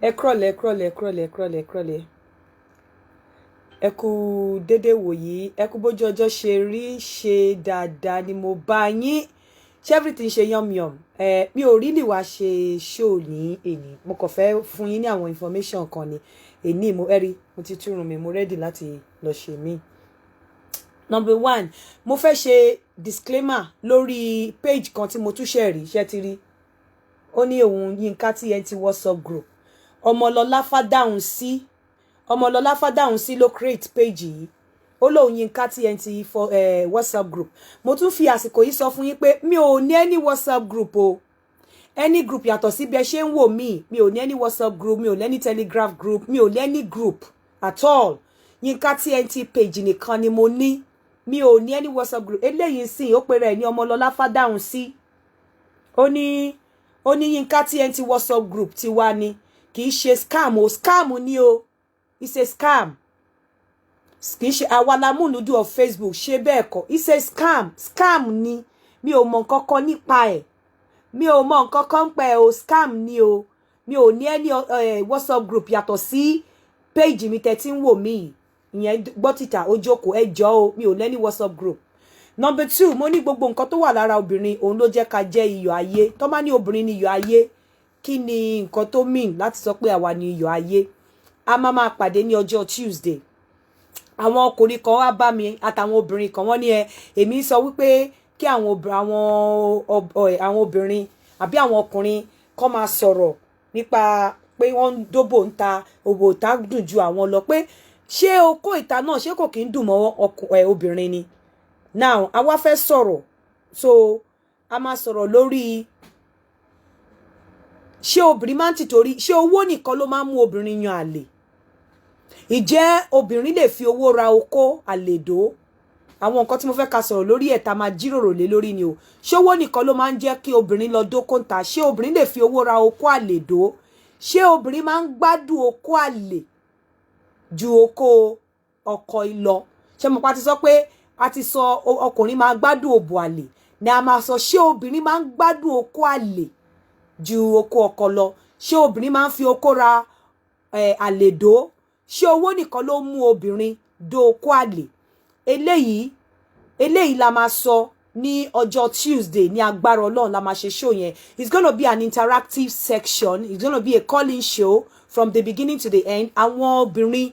Ẹ kúrọ̀lẹ́, kúrọ̀lẹ́, kúrọ̀lẹ́, kúrọ̀lẹ́, kúrọ̀lẹ́. Ẹ kú dédé wòyí, ẹ kú bójú ọjọ́ ṣe rí. Ṣe dáadáa ni mo bá yín? Ṣé everything ṣe yum yum? Ẹ mi ò rí lè wá ṣe show ní èní, mo kàn fẹ́ fún yín ní àwọn information kan ni èní. Mo ẹ rí mo ti túrun mi, mo ready láti lọ ṣe mí. Number one, mo fẹ́ ṣe disclaimer lórí page kan tí mo tún ṣe rí. Ṣe ti rí? Ó ní òun Yínká TNT WhatsApp group. Ọmọlọlá Fádáhùn sí, Ọmọlọlá Fádáhùn sí ló create page yìí. Ó lóun Yínká TNT for WhatsApp group. Mo tún fi àsìkò yìí sọ fún yín pé mi ò ní any WhatsApp group o, any group yàtọ̀ sí bí ẹ ṣe ń wò mí. Mi ò ní any WhatsApp group, mi ò ní any Telegram group, mi ò ní any group at all. Yínká TNT page nìkan ni mo ní. Mi ò ní any WhatsApp group. Eléyìí sìn, ó pèrè ní Ọmọlọlá Fádáhùn sí. Ó ní Yínká TNT WhatsApp group tiwa ni, kì í ṣe scam o. Scam ni o, it's a scam. Kì í ṣe àwa la múnúdù of Facebook ṣe bẹ́ẹ̀ kọ́. It's a scam, scam ni. Mi ò mọ nǹkan kan nípa ẹ̀, mi ò mọ nǹkan kan nípa ẹ̀ o. Scam ni o. Mi ò ní any WhatsApp group yàtọ̀ sí page mi tẹ́ tí ń wò mí. Ìyẹn gbọ́ títà ó jókòó, ẹ jọ̀ọ́ o, mi ò ní any WhatsApp group. Number two, mo ní gbogbo nǹkan tó wà lára obìnrin, òun ló jẹ́ ká jẹ́ iyọ̀ ayé. Tó bá ní obìnrin ní iyọ̀ ayé, kí ni nǹkan tó mean láti sọ pé àwa ní iyọ̀ ayé? A máa máa pàdé ní ọjọ́ Tuesday. Àwọn ọkùnrin kan wá bá mi àtàwọn obìnrin kan, wọ́n ní ẹ èmi sọ wípé kí àwọn obìnrin àbí àwọn ọkùnrin kọ́ máa sọ̀rọ̀ nípa pé wọ́n ń dóbò ń ta, òbò ìta dùn ju àwọn lọ, pé ṣé okó ìta náà, ṣé kò kí ń dùn mọ́ obìnrin ni? Now, a wá fẹ́ sọ̀rọ̀. So a máa sọ̀rọ̀ lórí ṣé obìnrin máa ń tìtorí, ṣé owó nìkan ló máa ń mú obìnrin yan àlè? Ìjẹ́ obìnrin lè fi owó ra okó àlèdó? Àwọn nǹkan tí mo fẹ́ ká sọ̀rọ̀ lórí ẹ̀ tá máa jíròrò lé lórí ni o. Ṣé owó nìkan ló máa ń jẹ́ kí obìnrin lọ dóko ń ta? Ṣé obìnrin lè fi owó ra okó àlèdó? Ṣé obìnrin máa ń gbádùn okó àlè ju okó ọkọ lọ? Ṣé mo pa ti sọ pé a ti sọ ọkùnrin máa gbádùn òbò àlè ni. A máa sọ, ṣé obìnrin máa ń gbádùn okó àlè ju okó ọkọ lọ? Ṣé obìnrin máa ń fi okó ra àlè dó? Ṣé owó nìkan ló mú obìnrin dó okó àlè? Eléyìí la máa sọ ní ọjọ́ Tuesday. Ní agbára Ọlọ́run la máa ṣe show yẹn. It's gonna be an interactive section. It's gonna be a calling show from the beginning to the end. Àwọn obìnrin,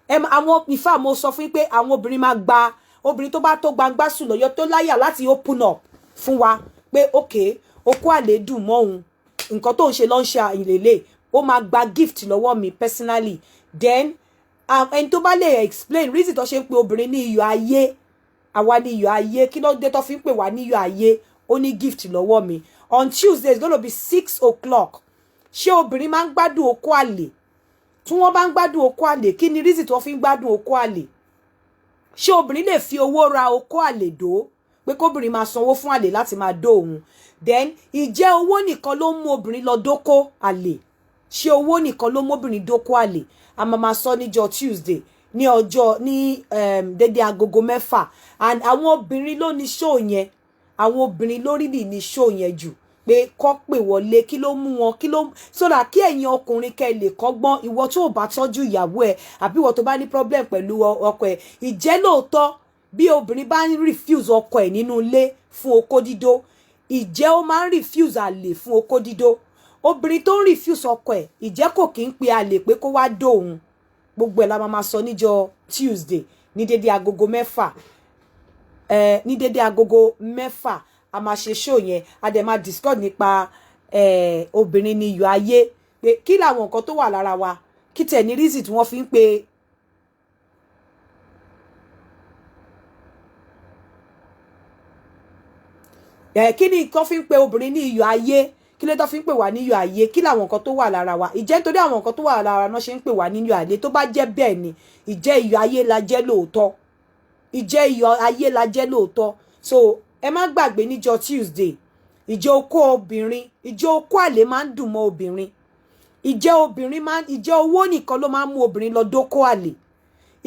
àwọn ìfà, mo sọ fún yín pé àwọn obìnrin máa gba obìnrin tó bá tó gbangba sùn lọ́yọ́, tó láyà láti open up fún wa pé okay, okó àlè dùn mọ́ òun, nǹkan tó ń ṣe ló ń ṣe ìlélẹ̀, ó máa gba gift lọ́wọ́ mi personally. Then ẹni tó bá lè explain reason tó ṣe ń pe obìnrin ní iyọ̀ ayé, àwa ní iyọ̀ ayé, kí ló dé tó fi ń pè wá ní iyọ̀ ayé, ó ní gift lọ́wọ́ mi. On Tuesday, it's gonna be 6 o'clock. Ṣé obìnrin máa ń gbádùn okó àlè? Tí wọ́n bá ń gbádùn okó àlè, kí ni reason tó fi ń gbádùn okó àlè? Ṣé obìnrin lè fi owó ra okó àlè dó, pé kóbìnrin máa sanwó fún àlè láti máa dó òun? Then, ìjẹ́ owó nìkan ló ń mú obìnrin lọ dóko àlè? Ṣé owó nìkan ló mú obìnrin dóko àlè? A máa máa sọ níjọ́ Tuesday ní ọjọ́ ní dédé agogo 6. And àwọn obìnrin ló ní show yẹn. Àwọn obìnrin lórí ní show yẹn jù, pé kọ́ pè wọlé, kí ló mú wọn, kí ló so that kí ẹ̀yin ọkùnrin kẹ́ lè kọ́gbọ́n. Ìwọ tó bá tọ́jú ìyàwó ẹ̀, àbí ìwọ tó bá ní problem pẹ̀lú ọkọ ẹ̀, ìjẹ́ lóòótọ́ bí obìnrin bá ń refuse ọkọ ẹ̀ nínú ilé fún okó dídó, ìjẹ́ ó máa ń refuse àlè fún okó dídó? Obìnrin tó ń refuse ọkọ ẹ̀, ìjẹ́ kò kí ń pe àlè pé kó wá dó òun? Gbogbo ẹ̀ la máa sọ níjọ́ Tuesday ní dédé agogo 6. Ẹ ní dédé agogo 6 a máa ṣe show yẹn. A dẹ̀ máa discuss nípa obìnrin ní iyọ̀ ayé, pé kí làwọn nǹkan tó wà lára wa, kí tẹ̀ ní reason tí wọ́n fi ń pe ẹ kí ni nǹkan fi ń pe obìnrin ní iyọ̀ ayé, kí ló tó fi ń pè wá ní iyọ̀ ayé, kí làwọn nǹkan tó wà lára wa? Ìjẹ́ nítorí àwọn nǹkan tó wà lára náà ṣe ń pè wá ní iyọ̀ ayé? Tó bá jẹ́ bẹ́ẹ̀ ni, ìjẹ́ iyọ̀ ayé la jẹ́ lóòótọ́? Ìjẹ́ iyọ̀ ayé la jẹ́ lóòótọ́? So ẹ má gbàgbé níjọ́ Tuesday. Ìjẹ́ okó obìnrin, ìjẹ́ okó àlè máa ń dùn mọ́ obìnrin? Ìjẹ́ obìnrin máa, ìjẹ́ owó nìkan ló máa ń mú obìnrin lọ dókó àlè?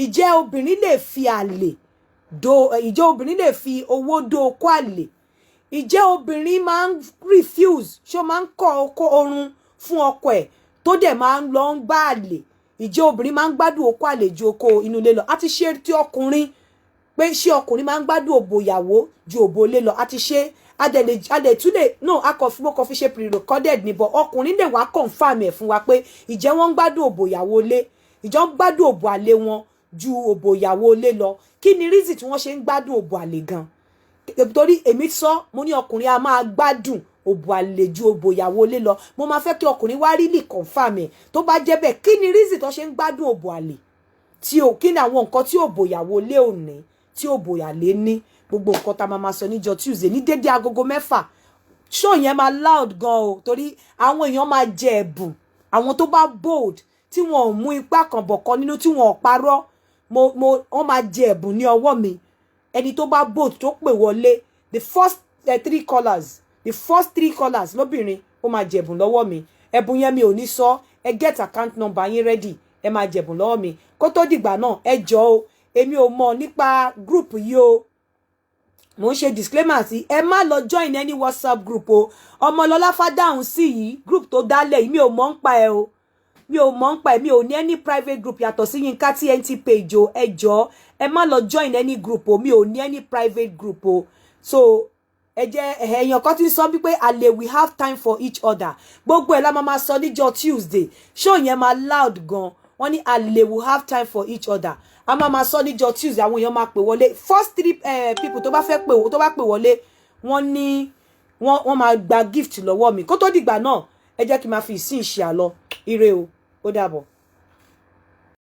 Ìjẹ́ obìnrin lè fi àlè do, ìjẹ́ obìnrin lè fi owó dó okó àlè? Ìjẹ́ obìnrin máa ń refuse, ṣé ó máa ń kọ̀ okó oorun fún ọkọ ẹ̀? Tó dẹ̀ máa ń lọ ń bá àlè, ìjẹ́ obìnrin máa ń gbádùn okó àlè ju okó inú ilé lọ? A ti ṣe tí ọkùnrin, pé ṣé ọkùnrin máa ń gbádùn òbò ìyàwó ju òbò ilé lọ? A ti ṣe. Adẹ̀ tún lè no, a kò fi, mo kàn fi ṣe pre-recorded ní bọ̀. Ọkùnrin lè wá confirm ẹ̀ fún wa pé ìjẹ́ wọ́n ń gbádùn òbò ìyàwó ilé, ìjọ ń gbádùn òbò àlè wọn ju òbò ìyàwó ilé lọ? Kí ni reason tí wọ́n ṣe ń gbádùn òbò àlè gan? Torí èmi sọ, mo ní ọkùnrin a máa gbádùn òbò àlè ju òbò ìyàwó ilé lọ. Mo máa fẹ́ kí ọkùnrin wá really confirm ẹ̀. Tó bá jẹ́ bẹ́ẹ̀, kí ni reason tó ṣe ń gbádùn òbò àlè tí o? Kí ni àwọn nǹkan tí òbò ìyàwó ilé ò ní tí òbò àlè ní? Gbogbo nǹkan tá a máa sọ níjọ́ Tuesday ní dédé agogo 6. Show yẹn máa loud gan o, torí àwọn èèyàn máa jẹ ẹ̀bùn. Àwọn tó bá bold, tí wọn ò mú ipá kan bọ̀kan nínú, tí wọn ò parọ́, mo wọ́n máa jẹ ẹ̀bùn ní ọwọ́ mi. Ẹni tó bá bold, tó pè wọlé, the first three callers, the first three callers lóbìnrin, ó máa jẹ̀bùn lọ́wọ́ mi. Ẹ̀bùn yẹn, mi ò ní sọ. Ẹ get account number yín ready, ẹ máa jẹ̀bùn lọ́wọ́ mi. Kó tó dìgbà náà, ẹ jọ̀ọ́ o, èmi ò mọ̀ nípa group yìí o. Mo ń ṣe disclaimer sí, ẹ má lọ join any WhatsApp group o. Ọmọlọlá Fádáhùn sí yìí, group tó dálẹ̀ yìí, mi ò mọ̀ ń pa ẹ o. Mi ò mọ̀ ń pa ẹ. Mi ò ní any private group yàtọ̀ sí Yínká TNT page o. Ẹ jọ̀ọ́, ẹ má lọ join any group o. Mi ò ní any private group o. So ẹ jẹ́ èèyàn kan tí ń sọ wípé àlè, we have time for each other. Gbogbo ẹ̀ la máa sọ níjọ́ Tuesday. Show yẹn máa loud gan. Wọ́n ní àlè will have time for each other. A máa sọ níjọ́ Tuesday. Àwọn èèyàn máa pè wọlé. First three people tó bá fẹ́ pè, tó bá pè wọlé, wọ́n ní wọ́n máa gba gift lọ́wọ́ mi. Kó tó dìgbà náà, ẹ jẹ́ kí n máa fi ìsìn ìṣe àlọ́. Ire o, ó dàbọ̀.